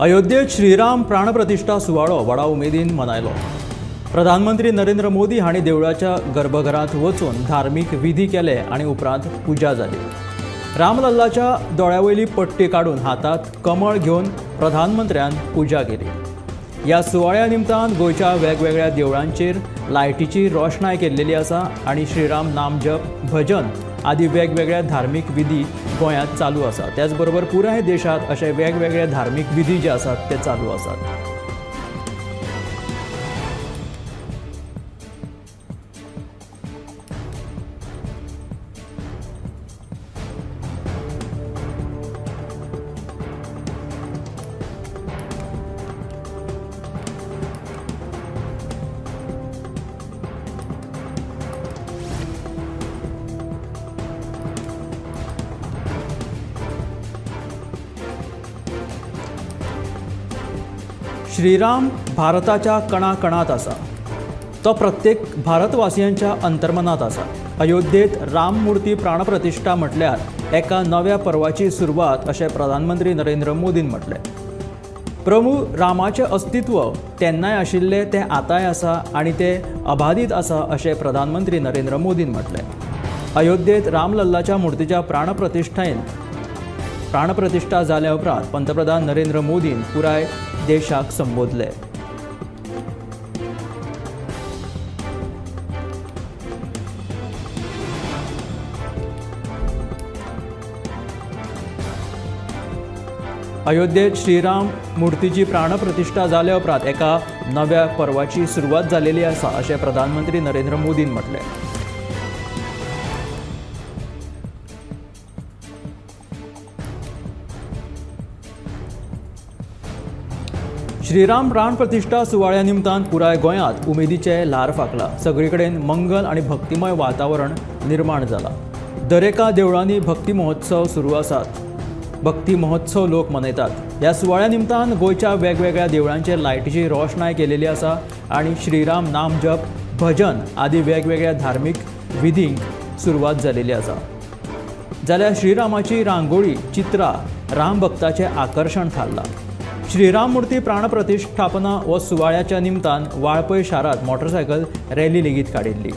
अयोध्येत श्रीराम प्राणप्रतिष्ठा सुवाळो व्हडा उमेदीन मनयलो। प्रधानमंत्री नरेंद्र मोदी हांणी देवळाच्या गर्भघरांत वचून धार्मीक विधी केले आनी उपरांत पुजा जाली। रामलल्लाच्या दोळ्यावयली पट्टी काडून हातात कमळ घेवन प्रधानमंत्र्यान पुजा केली। ह्या सुवाळ्या निमतान गोंयच्या वेगवेगळ्या देवळांचेर लायटीची रोशणाय केल्लेली आसा आनी श्रीराम नामजप, भजन आदी वेगवेगळ्या धार्मीक विधी गोंयांत चालू आसा। त्याचबरोबर पुराय देशांत अशे वेगवेगळे धार्मीक विधी जे आसात ते चालू आसात। श्रीराम भारताच्या कणाकणात आसा, तो प्रत्येक भारतवासियांच्या अंतर्मनात आसा। अयोध्येत राममूर्ती प्राणप्रतिष्ठा म्हटल्यार एका नव्या पर्वाची सुरवात अशें प्रधानमंत्री नरेंद्र मोदीन म्हटलें। प्रभू रामाचें अस्तित्व तेन्नाय आशिल्लें, तें आतांय आसा आनी तें अबाधीत आसा अशें प्रधानमंत्री नरेंद्र मोदीन म्हटलें। अयोध्येत रामलल्लाच्या मूर्तीच्या प्राणप्रतिष्ठा जाल्या उपरांत पंतप्रधान नरेंद्र मोदीन पुराय देशाक संबोधले। अयोध्येत श्रीराम मूर्तीची प्राणप्रतिष्ठा जाल्या उपरांत एका नव्या पर्वाची सुरवात जालेली आसा अशें प्रधानमंत्री नरेंद्र मोदीन म्हटलें। श्रीराम प्राणप्रतिष्ठा सुवाळ्या निमतान पुराय गोंयांत उमेदीचें ल्हार फांकलां। सगळे कडेन मंगल आनी भक्तिमय वातावरण निर्माण जालां। दरेका देवळांनी भक्ती महोत्सव सुरू आसात। भक्ती महोत्सव लोक मनयतात। ह्या सुवाळ्या निमतान गोंयच्या वेगवेगळ्या देवळांचेर लायटीची रोशणाय केलेली आसा आनी श्रीराम नामजप, भजन आदी वेगवेगळ्या धार्मीक विधींक सुरवात जालेली आसा। जाल्यार श्रीरामाची रांगोळी चित्रां रामभक्ताचें आकर्शण थारलां। श्रीराममूर्ती प्राणप्रतिष्ठापना हो सुवाळ्याच्या निमतान वाळपय शारांत मोटरसायकल रॅली लेगीत काडिल्ली।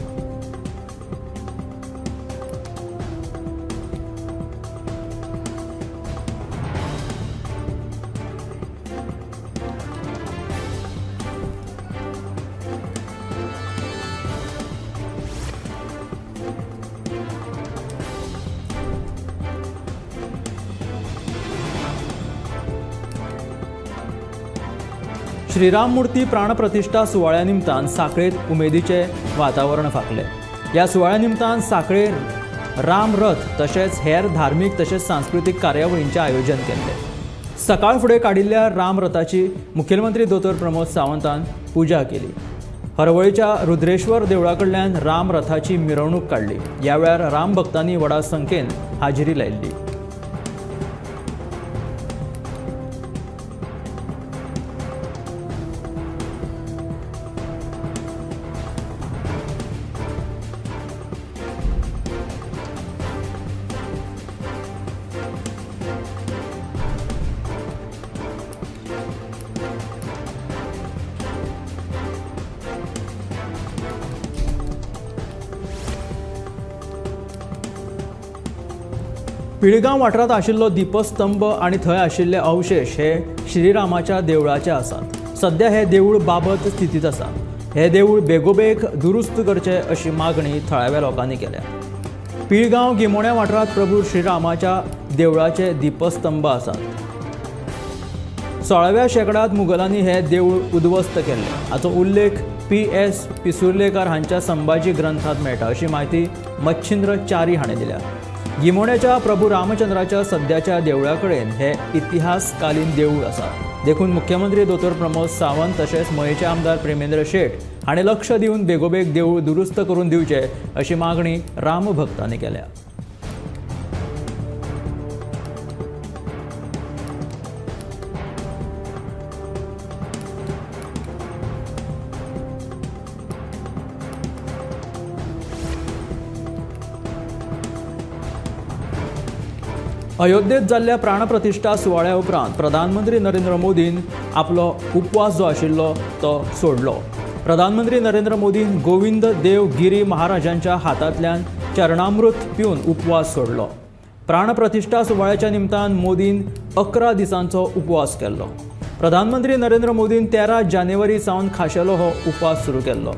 श्रीराममूर्ती प्राणप्रतिष्ठा सुवाळ्या निमतान सांखळेंत उमेदीचें वातावरण फांकलें। ह्या सुवाळ्या निमतान सांखळे रामरथ तशेंच हेर धार्मीक तशेंच सांस्कृतीक कार्यावळींचें आयोजन केल्लें। सकाळ फुडें काडिल्ल्या रामरथाची मुखेलमंत्री दोतोर प्रमोद सावंतान पुजा केली। हरवळेच्या रुद्रेश्वर देवळा कडल्यान रामरथाची मिरवणूक काडली। ह्या वेळार रामभक्तांनी व्हडा संख्येन हाजेरी लायिल्ली। पिळगांव वाठारांत आशिल्लो दीपस्तंभ आनी थंय आशिल्ले अवशेश हे श्रीरामाच्या देवळाचे आसात। सध्या हे देवूळ बाबत स्थितींत आसा। हे देवूळ बेगोबेग दुरुस्त करचें अशी मागणी थळाव्या लोकांनी केल्या। पिळगांव गिमोण्या वाठारांत प्रभू श्रीरामाच्या देवळाचे दीपस्तंभ आसात। 16व्या शेंकड्यांत मुघलांनी हे देवूळ उद्ध्वस्त केल्लें। हाचो उल्लेख पी.एस. पिसुर्लेकर हांच्या संभाजी ग्रंथांत मेळटा अशी म्हायती मच्छिंद्र च्यारी हाणें दिल्या। गिमोण्याच्या प्रभू रामचंद्राच्या सद्याच्या देवळा कडेन हे इतिहासकालीन देवूळ आसा। देखून मुख्यमंत्री दोतोर प्रमोद सावंत तशेंच मयेचे आमदार प्रेमेंद्र शेट हाणें लक्ष दिवन बेगोबेग देवूळ दुरुस्त करून दिवचें अशी मागणी रामभक्तांनी केल्या। अयोध्येत जाल्ल्या प्राणप्रतिश्ठा सुवाळ्या उपरांत प्रधानमंत्री नरेंद्र मोदीन आपलो उपवास जो आशिल्लो तो सोडलो। प्रधानमंत्री नरेंद्र मोदीन गोविंद देव गिरी महाराजांच्या हातांतल्यान चरणामृत पिवन उपवास सोडलो। प्राणप्रतिश्ठा सुवाळ्याच्या निमतान मोदीन 11 दिसांचो उपवास केल्लो। प्रधानमंत्री नरेंद्र मोदीन 13 जानेवारी सावन खाशेलो हो उपवास सुरू केल्लो।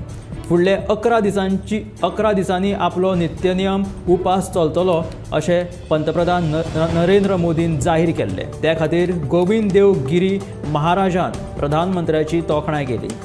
फुडले 11 दिसांनी आपलो नित्यनियम उपास चलतलो अशें पंतप्रधान नरेंद्र मोदीन जाहीर केल्ले। त्या खातीर गोविंद देव गिरी महाराजान प्रधानमंत्र्याची तोखणाय केली।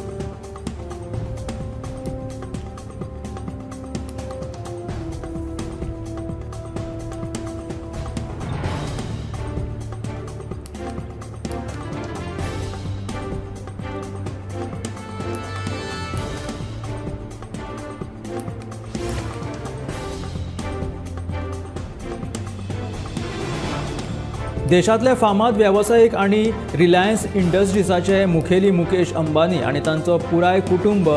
देशांतले फामाद वेवसायीक आनी रिलायन्स इंडस्ट्रीजाचे मुखेली मुकेश अंबानी आनी तांचो पुराय कुटुंब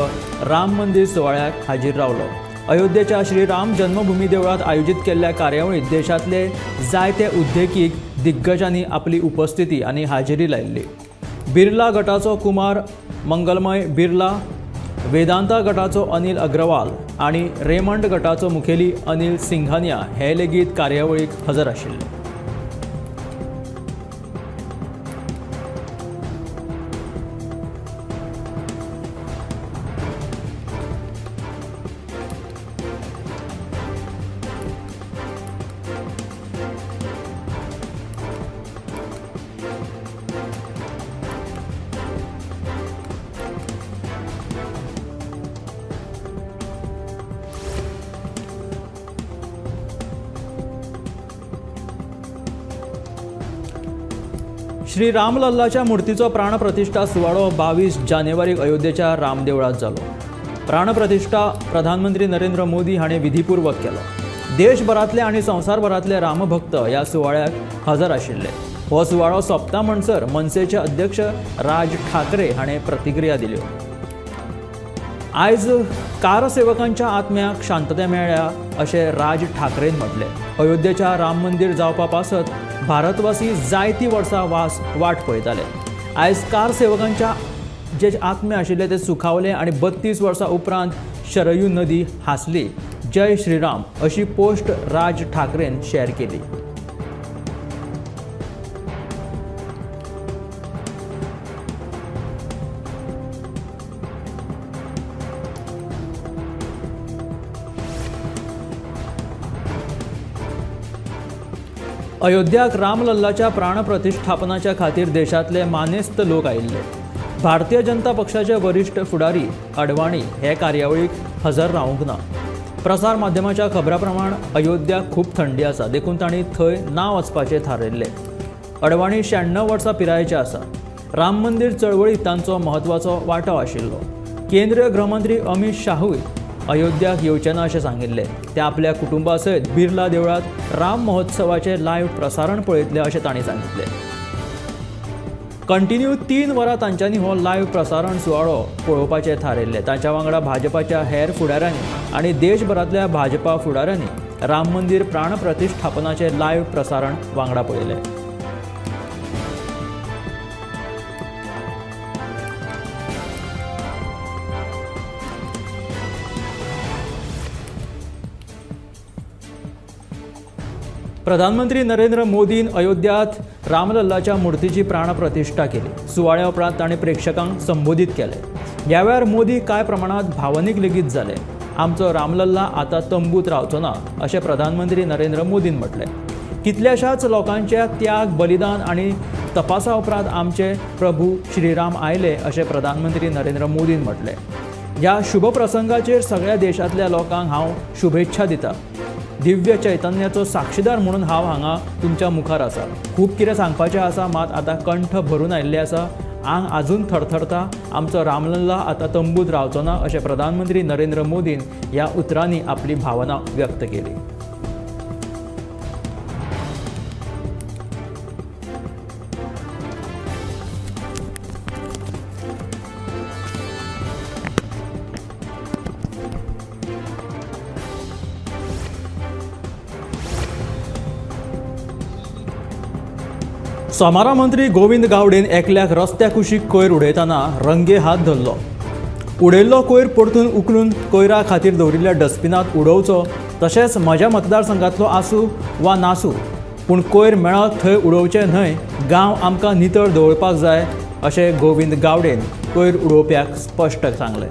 राम मंदिर सुवाळ्याक हाजीर रावलो। अयोध्येच्या श्री राम जन्मभूमी देवळांत आयोजीत केल्ल्या कार्यावळींत देशांतले जायते उद्देगीक दिग्गजांनी आपली उपस्थिती आनी हाजेरी लायिल्ली। बिर्ला गटाचो कुमार मंगलमय बिर्ला, वेदांता गटाचो अनिल अग्रवाल आनी रेमंड गटाचो मुखेली अनिल सिंघानिया हे लेगीत कार्यावळीक हजर आशिल्ले। श्री रामलल्लाच्या मूर्तीचो प्राणप्रतिश्ठा सुवाळो 22 जानेवारीक अयोध्येच्या रामदेवळांत जालो। प्राणप्रतिश्ठा प्रधानमंत्री नरेंद्र मोदी हांणी विधीपूर्वक केलो। देशभरांतले आनी संवसारभरांतले रामभक्त ह्या सुवाळ्याक हजर आशिल्ले। हो सुवाळो सोंपता म्हणसर मनसेचे अध्यक्ष राज ठाकरे हांणी प्रतिक्रिया दिल्यो। आयज कारसेवकांच्या आत्म्याक शांतताय मेळ्ळ्या अशें राज ठाकरेन म्हटलें। अयोध्येच्या राम मंदिर जावपा पासत भारतवासी जायती वर्सां वाट पळयताले। आयज कारसेवकांच्या जे आत्मे आशिल्ले ते सुखावले आनी 32 वर्सां उपरांत शरयू नदी हांसली। जय श्रीराम अशी पोस्ट राज ठाकरेन शेअर केली। अयोध्याक रामलल्लाच्या प्राणप्रतिष्ठापनाच्या खातीर देशांतले मानेस्त लोक आयिल्ले। भारतीय जनता पक्षाचे वरिश्ठ फुडारी अडवाणी हे कार्यावळीक हजर रावंक ना। प्रसार माध्यमाच्या खबरां प्रमाण अयोध्या खूब थंडी आसा, देखून तांणी थंय ना वचपाचें थारायल्लें। अडवाणी 96 वर्सां पिरायेचे आसा। राम मंदिर चळवळींत तांचो म्हत्वाचो वांटो आशिल्लो। केंद्रीय गृहमंत्री अमित शाहूय अयोध्याक येवचे ना अशें सांगिल्लें। ते आपल्या कुटुंबा सयत बिर्ला देवळांत राम महोत्सवाचें लायव्ह प्रसारण पळयतले अशें तांणी सांगिल्लें। कंटिन्यू 3 वरां तांच्यांनी हो लायव्ह प्रसारण सुवाळो पळोवपाचें थारायल्लें। तांच्या वांगडा भाजपाच्या हेर फुडाऱ्यांनी आनी देशभरांतल्या भाजपा फुडाऱ्यांनी राम मंदिर प्राणप्रतिष्ठापनाचें लायव्ह प्रसारण वांगडा पळयलें। प्रधानमंत्री नरेंद्र मोदीन अयोध्यात रामलल्लाच्या मूर्तीची प्राणप्रतिष्ठा केली। सुवाळ्या उपरांत तांणी प्रेक्षकांक संबोधीत केले। ह्या वेळार मोदी कांय प्रमाणांत भावनीक लेगीत जाले। आमचो रामलल्ला आतां तंबूत रावचो ना अशें प्रधानमंत्री नरेंद्र मोदीन म्हटलें। कितल्याशाच लोकांच्या त्याग, बलिदान आनी तपासा उपरांत आमचे प्रभू श्रीराम आयले अशें प्रधानमंत्री नरेंद्र मोदीन म्हटलें। ह्या शुभ प्रसंगाचेर सगळ्या देशांतल्या लोकांक हांव शुभेच्छा दिता। दिव्य चैतन्याचो साक्षीदार म्हणून हांव हांगा तुमच्या मुखार आसा। खूब कितें सांगपाचें आसा, मात आतां कंठ भरून आयिल्लें आसा, आंग आजून थरथरता। आमचो रामलल्ला आतां तंबूत रावचो ना अशें प्रधानमंत्री नरेंद्र मोदीन ह्या उतरांनी आपली भावना व्यक्त केली। सोमारा मंत्री गोविंद गावडेन एकल्याक रस्त्या कुशीक कोयर उडयतना रंगे हात धरलो। उडयल्लो कोयर परतून उखलून कोयरा खातीर दवरिल्ल्या डस्टबिनांत उडोवचो, तशेंच म्हज्या मतदारसंघांतलो आसूं वा नासूं पूण कोयर मेळत थंय उडोवचें न्हय, गांव आमकां नितळ दवरपाक जाय अशें गोविंद गावडेन कोयर उडोवप्याक स्पश्ट सांगलें।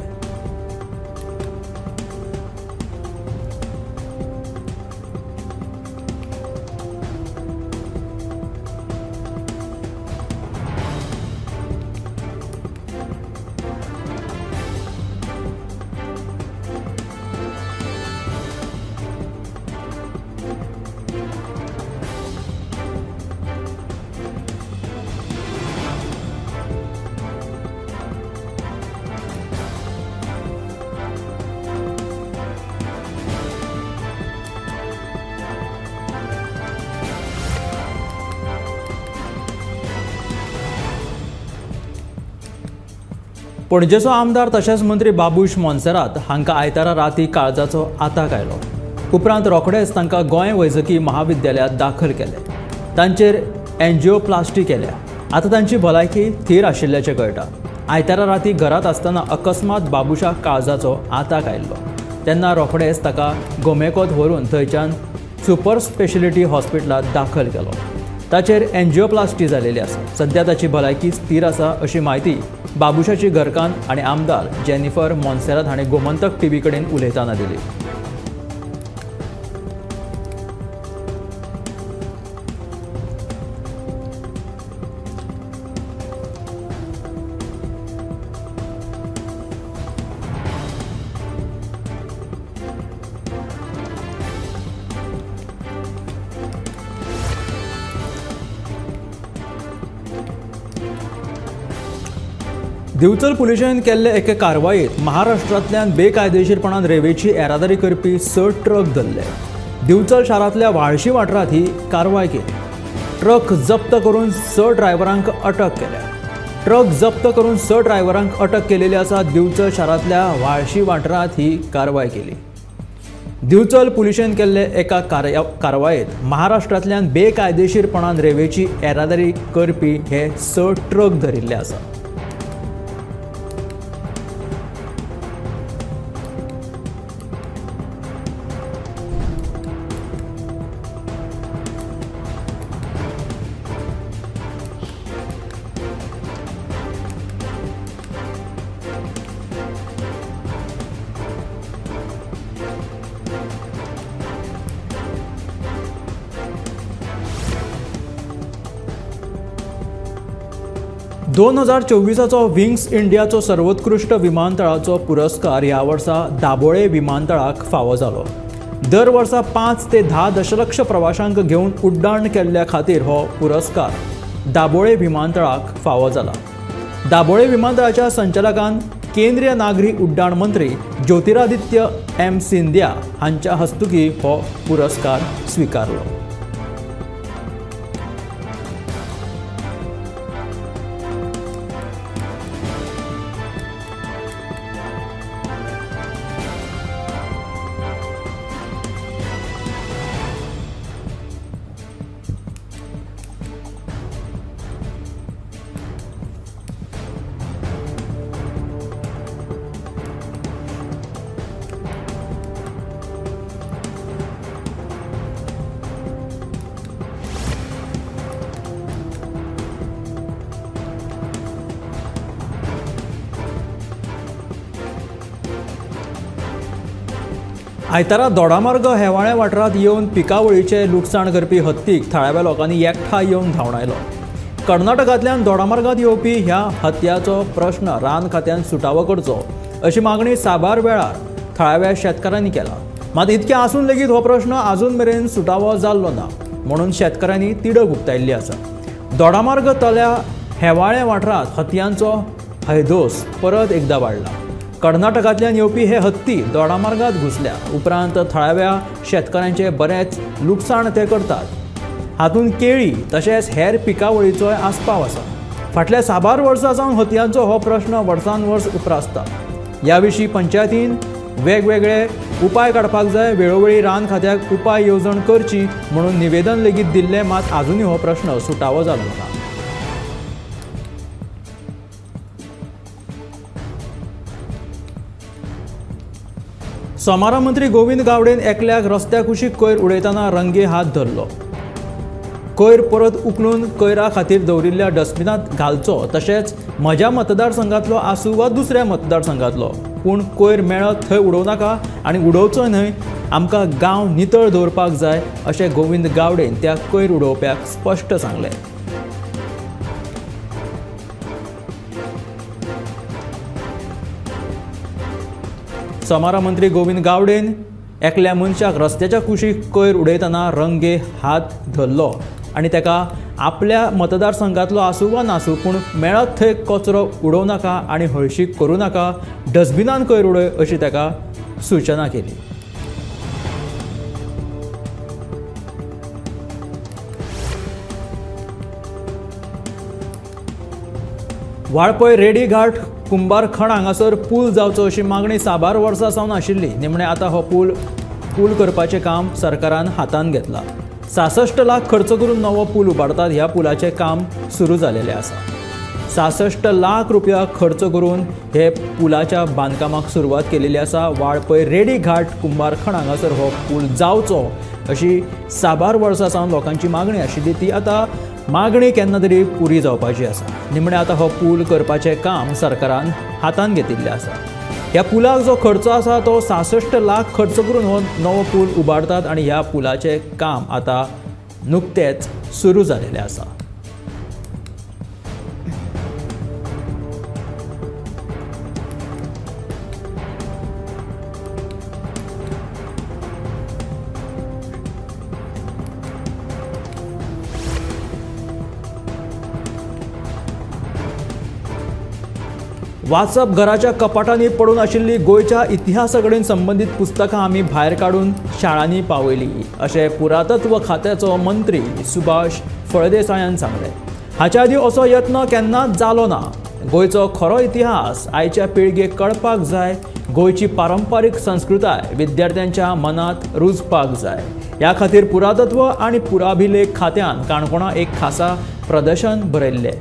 पणजेचो आमदार तशेंच मंत्री बाबूश मोन्सेरात हांकां आयतारा राती काळजाचो आताक आयलो। उपरांत रोखडेच तांकां गोंय वैजकी महाविद्यालयांत दाखल केले। तांचेर एन्जियोप्लास्टी केल्या। आतां तांची भलायकी थीर आशिल्ल्याचें कळटा। आयतारा राती घरांत आसतना अकस्मात बाबूशाक काळजाचो आताक आयिल्लो तेन्ना रोखडेच ताका गोमेकॉत व्हरून थंयच्यान सुपर स्पेशलिटी हॉस्पिटलांत दाखल केलो। ताचेर एन्जियोप्लास्टी जालेली आसा। सध्या ताची भलायकी स्थीर आसा अशी म्हायती बाबूशाची घरकान्न आनी आमदार जेनिफर मोन्सेरात हांणी गोमंतक टीव्ही कडेन उलयतना दिली। दिवचल पुलिशेन केल्ले एके कारवायेत महाराष्ट्रांतल्यान बेकायदेशीरपणान रेंवेची येरादारी करपी 6 ट्रक धरले। दिवचल शारांतल्या व्हाळशी वाठारांत ही कारवाय केली। ट्रक जप्त करून 6 ड्रायव्हरांक अटक केल्या। ट्रक जप्त करून 6 ड्रायव्हरांक अटक केलेली आसा। दिवचल शारांतल्या व्हाळशी वाठारांत ही कारवाय केली। दिवचल पुलिशेन केल्ले एका कारवायेत महाराष्ट्रांतल्यान बेकायदेशीरपणान रेंवेची येरादारी करपी हे 6 ट्रक धरिल्ले आसा। दोन 2024चो विंग्स इंडियाचो सर्वोत्कृष्ट विमानतळाचो पुरस्कार ह्या वर्सा दाबोळे विमानतळाक फावो जालो। दर वर्सा 5 ते 10 दशलक्ष प्रवाशांक घेवन उड्डाण केल्ल्या खातीर हो पुरस्कार दाबोळे विमानतळाक फावो जाला। दाबोळे विमानतळाच्या संचालकान केंद्रीय नागरी उड्डाण मंत्री ज्योतिरादित्य एम सिंधिया हांच्या हस्तुकी हो पुरस्कार स्वीकारलो। आयतारा दोडामार्ग हेवाळ्या वाठारांत येवन पिकावळीचें लुकसाण करपी हत्तीक थळाव्या लोकांनी एकठांय येवन धांवडायलो। कर्नाटकांतल्यान दोडामार्गांत येवपी ह्या हत्याचो प्रश्न रान खात्यान सुटावो करचो अशी मागणी साबार वेळार थळाव्या शेतकारांनी केला। मात इतकें आसून लेगीत हो प्रश्न आजून मेरेन सुटावो जाल्लो ना म्हणून शेतकारांनी तिडक उक्तायल्ली आसा। दोडामार्ग तल्या हेवाळ्या वाठारांत हतयांचो हैदोस परत एकदा वाडला। कर्नाटकांतल्यान येवपी हे हत्ती दोडामार्गांत घुसल्या उपरांत थळाव्या शेतकारांचे बरेंच लुकसाण ते करतात। हातूंत केळी तशेंच हेर पिकावळीचोय आस्पाव आसा। फाटल्या साबार वर्सां सावन हतयांचो हो प्रश्न वर्सान वर्स उप्रासता। ह्या विशीं पंचायतीन वेगवेगळे उपाय काडपाक जाय, वेळोवेळी रान खात्याक उपाय येवजण करची म्हणून निवेदन लेगीत दिल्लें, मात आजुनूय हो प्रश्न सुटावो जालो ना। सोमारा मंत्री गोविंद गावडेन एकल्याक रस्त्या कुशीक कोयर उडयतना रंगे हात धरलो। कोयर परत उखलून कोयरा खातीर दवरिल्ल्या डस्टबिनांत घालचो, तशेंच म्हज्या मतदारसंघांतलो आसूं वा दुसऱ्या मतदारसंघांतलो, पूण कोयर मेळत थंय उडोवं नाका आनी उडोवचो न्हय, आमकां गांव नितळ दवरपाक जाय अशें गोविंद गावडेन त्या कोयर उडोवप्याक स्पश्ट सांगलें। सोमारा मंत्री गोविंद गावडेन एकल्या मनशाक रस्त्याच्या कुशीक कोयर उडयतना रंगे हात धरलो आनी ताका आपल्या मतदारसंघांतलो आसूं वा नासूं, पूण मेळत थंय कचरो उडोवं नाका आनी हळशीक करूं नाका, डस्टबिनान कोयर उडय अशी ताका सूचना केली। वाळपय रेडी घाट कुंभारखण हांगासर पूल जावचो अशी मागणी साबार वर्सां सावन आशिल्ली। निमणें आतां हो पूल करपाचें काम सरकारान हातांत घेतलां। 66 लाख खर्च करून नवो पूल उबारतात। ह्या पुलाचें काम सुरू जालेलें आसा। 66 लाख रुपया खर्च करून हे पुलाच्या बांदकामाक सुरवात केलेली आसा। वाळपय रेडी घाट कुंभारखण हांगासर हो पूल जावचो अशी साबार वर्सां सावन लोकांची मागणी आशिल्ली, ती आतां मागणी केन्ना तरी पुरी जावपाची आसा। निमणें आतां हो पूल करपाचें काम सरकारान हातांत घेतिल्लें आसा। ह्या पुलाक जो खर्च आसा तो 66 लाख खर्च करून हो नवो पूल उबारतात आनी ह्या पुलाचें काम आतां नुकतेंच सुरू जालेलें आसा। वाचप घराच्या कपाटांनी पडून आशिल्ली गोंयच्या इतिहासा कडेन संबंदीत पुस्तकां आमी भायर काडून शाळांनी पावयली अशें पुरातत्व खात्याचो मंत्री सुभाष फळदेसायान सांगलें। हाच्या आदीं असो यत्न केन्नाच जालो ना। गोंयचो खरो इतिहास आयच्या पिळगेक कळपाक जाय। गोंयची पारंपारीक संस्कृताय विद्यार्थ्यांच्या मनांत रुजपाक जाय। ह्या खातीर पुरातत्व आनी पुराभिलेख खात्यान काणकोणा एक खासा प्रदर्शन भरयल्लें।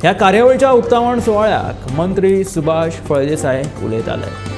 ह्या कार्यावळीच्या उक्तावण सुवाळ्याक मंत्री सुभाष फळदेसाय उलयताले।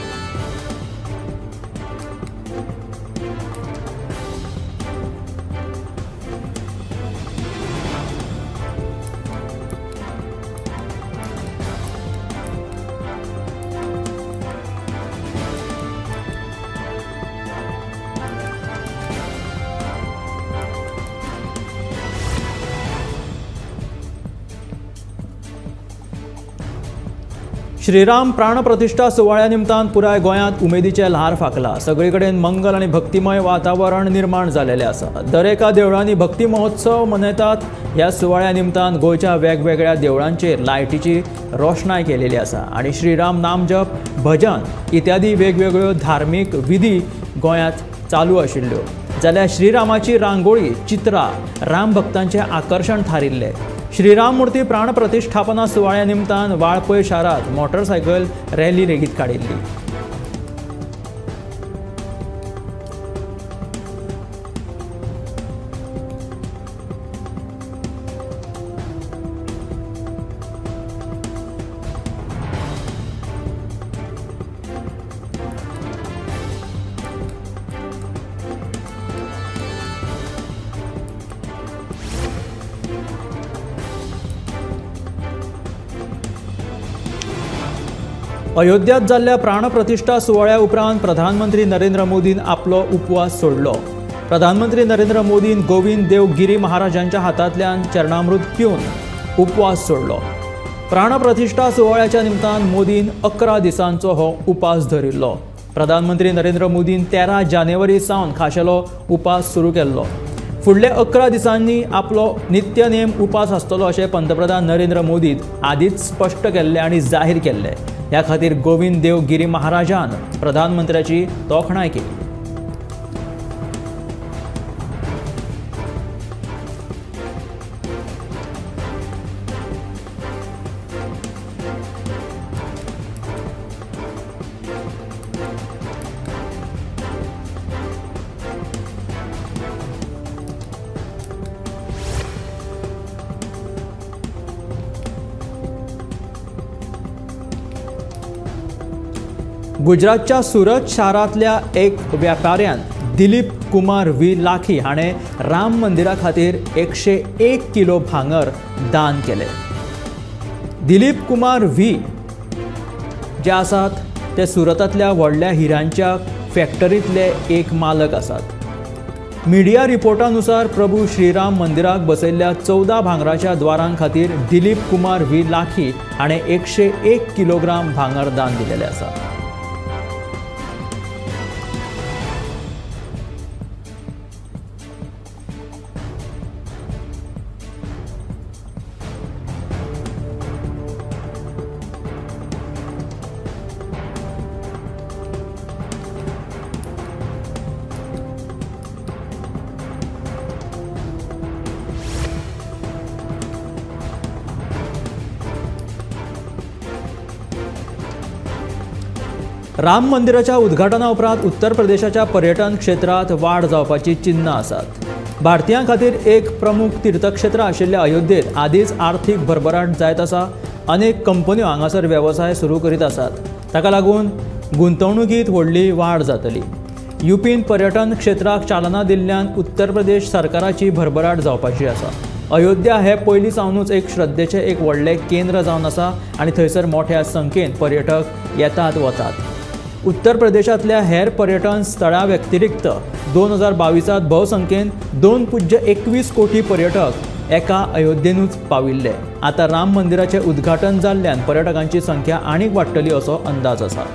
श्रीराम प्राणप्रतिष्ठा सुवाळ्या निमतान पुराय गोंयांत उमेदीचें ल्हार फांकलां। सगळे कडेन मंगल आनी भक्तिमय वातावरण निर्माण जालेलें आसा। दरेका देवळांनी भक्ती महोत्सव मनयतात। ह्या सुवाळ्या निमतान गोंयच्या वेगवेगळ्या देवळांचेर लायटीची रोशणाय केलेली आसा आनी श्रीराम नामजप, भजन इत्यादी वेगवेगळ्यो धार्मीक विधी गोंयांत चालू आशिल्ल्यो। जाल्यार श्रीरामाची रांगोळी, चित्रां राम भक्तांचें आकर्शण थारिल्लें। श्रीराममूर्ती प्राणप्रतिष्ठापना सुवाळ्या निमतान वाळपय शारांत मोटरसायकल रॅली लेगीत काडिल्ली। अयोध्यात जाल्ल्या प्राणप्रतिष्ठा सुवाळ्या उपरांत प्रधानमंत्री नरेंद्र मोदीन आपलो उपवास सोडलो। प्रधानमंत्री नरेंद्र मोदीन गोविंद देव गिरी महाराजांच्या हातांतल्यान चरणामृत पिवन उपवास सोडलो। प्राणप्रतिष्ठा सुवाळ्याच्या निमतान मोदीन 11 दिसांचो हो उपास धरिल्लो। प्रधानमंत्री नरेंद्र मोदीन 13 जानेवारी सावन खाशेलो उपास सुरू केल्लो। फुडले 11 दिसांनी आपलो नित्यनेम उपास आसतलो अशें पंतप्रधान नरेंद्र मोदीन आदींच स्पश्ट केल्लें आनी जाहीर केल्लें। ह्या खातीर गोविंद देव गिरी महाराजान प्रधानमंत्र्याची तोखणाय केली। गुजरातच्या सुरत शारांतल्या एक व्यापाऱ्यान दिलीप कुमार व्ही लाखी हाणें राम मंदिरा खातीर 101 किलो भांगर दान केलें। दिलीप कुमार व्ही जे आसात ते सुरतांतल्या व्हडल्या हिऱ्यांच्या फॅक्टरींतले एक मालक आसात। मीडिया रिपोर्टानुसार प्रभू श्रीराम मंदिराक बसयल्ल्या 14 भांगराच्या द्वारां खातीर दिलीप कुमार व्ही लाखी हाणें 101 किलोग्राम भांगर दान दिलेलें आसा। राम मंदिराच्या उद्घाटना उपरांत उत्तर प्रदेशाच्या पर्यटन क्षेत्रांत वाड जावपाची चिन्हां आसात। भारतीयां खातीर एक प्रमुख तीर्थक्षेत्र आशिल्ल्या अयोध्येत आदींच आर्थीक भरभराट जायत आसा। अनेक कंपन्यो हांगासर वेवसाय सुरू करीत आसात, ताका लागून गुंतवणुकींत व्हडली वाड जातली। युपीन पर्यटन क्षेत्राक चालना दिल्ल्यान उत्तर प्रदेश सरकाराची भरभराट जावपाची आसा। अयोध्या हे पयलीं सावनूच एक श्रद्धेचें एक व्हडलें केंद्र जावन आसा आनी थंयसर मोठ्या संख्येन पर्यटक येतात वतात। उत्तर प्रदेशांतल्या हेर पर्यटन स्थळां व्यतिरिक्त 2022 भोवसंख्येन 2.21 कोटी पर्यटक एका अयोध्येनूच पाविल्ले। आतां राम मंदिराचें उद्घाटन जाल्ल्यान पर्यटकांची संख्या आनीक वाडटली असो अंदाज आसा।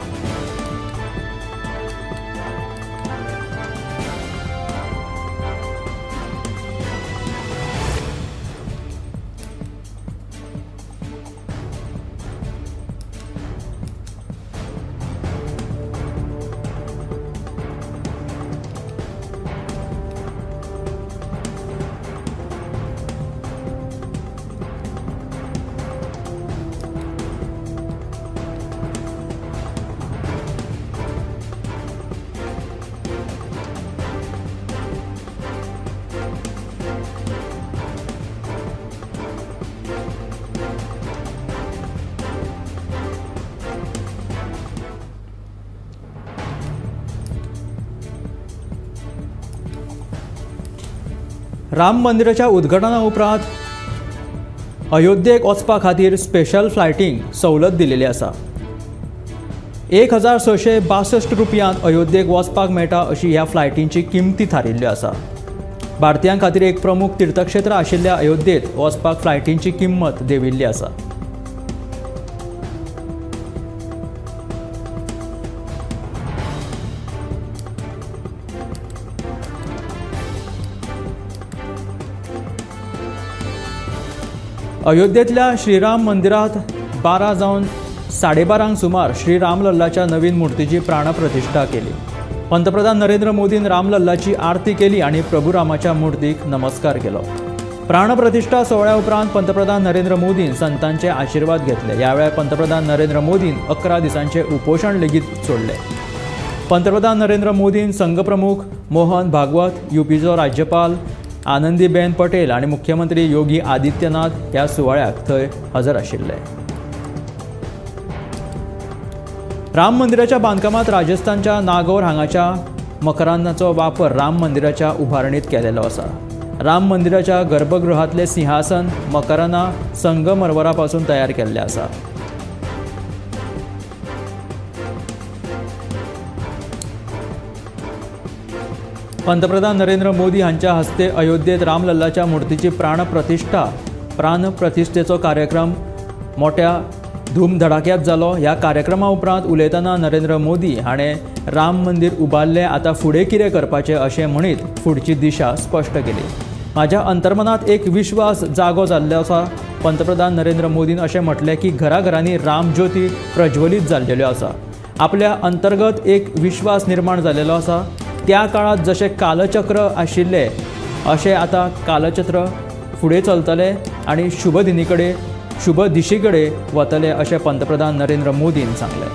राम मंदिराच्या उद्घाटना उपरांत अयोध्येक वचपा खातीर स्पेशल फ्लायटींग सवलत दिलेली आसा। 1662 रुपयांत अयोध्येक वचपाक मेळटा अशी ह्या फ्लायटींची किमती थारिल्ल्यो आसा। भारतीयां खातीर एक प्रमुख तीर्थक्षेत्र आशिल्ल्या अयोध्येत वचपाक फ्लायटींची किंमत देंविल्ली आसा। अयोध्येतल्या श्रीराम मंदिरात 12 जावन 12:30 सुमार श्री रामलल्लाच्या नवीन मूर्तीची प्राणप्रतिष्ठा केली। पंतप्रधान नरेंद्र मोदीन रामलल्लाची आरती केली आणि प्रभू रामाच्या मूर्तीक नमस्कार केलो। प्राणप्रतिष्ठा सोहळ्या उपरांत पंतप्रधान नरेंद्र मोदीन संतांचे आशीर्वाद घेतले। ह्या वेळार पंतप्रधान नरेंद्र मोदीन 11 दिसांचे उपोषण लेगीत सोडले। पंतप्रधान नरेंद्र मोदीन संघप्रमुख मोहन भागवत, युपीचो राज्यपाल आनंदीबेन पटेल आणि मुख्यमंत्री योगी आदित्यनाथ ह्या सुवाळ्याक थंय हजर आशिल्ले। राम मंदिराच्या बांदकामात राजस्थानच्या नागौर हांगाच्या मकरांनाचो वापर राम मंदिराच्या उभारणीत केलेलो आसा। राम मंदिराच्या गर्भगृहातले सिंहासन मकरांना संगमरवरापासून तयार केल्ले आसा। पंतप्रधान नरेंद्र मोदी हांच्या हस्ते अयोध्येत रामलल्लाच्या मूर्तीची प्राणप्रतिष्ठेचो कार्यक्रम मोठ्या धूमधडाक्यात जालो। ह्या कार्यक्रमा उपरांत उलयतना नरेंद्र मोदी हाणें राम मंदिर उबारलें, आतां फुडें कितें करपाचें अशें म्हणीत फुडची दिशा स्पश्ट केली। म्हाज्या अंतर्मनात एक विश्वास जागो जाल्लो आसा। पंतप्रधान नरेंद्र मोदीन अशें म्हटलें की घराघरांनी रामज्योती प्रज्वलीत जाल्लेल्यो आसा। आपल्या अंतर्गत एक विश्वास निर्माण जाल्लेलो आसा। त्या काळात जशें कालचक्र आशिल्लें अशें आतां कालचक्र फुडें चलतलें आनी शुभ दिशे कडेन वतलें अशें पंतप्रधान नरेंद्र मोदीन सांगलें।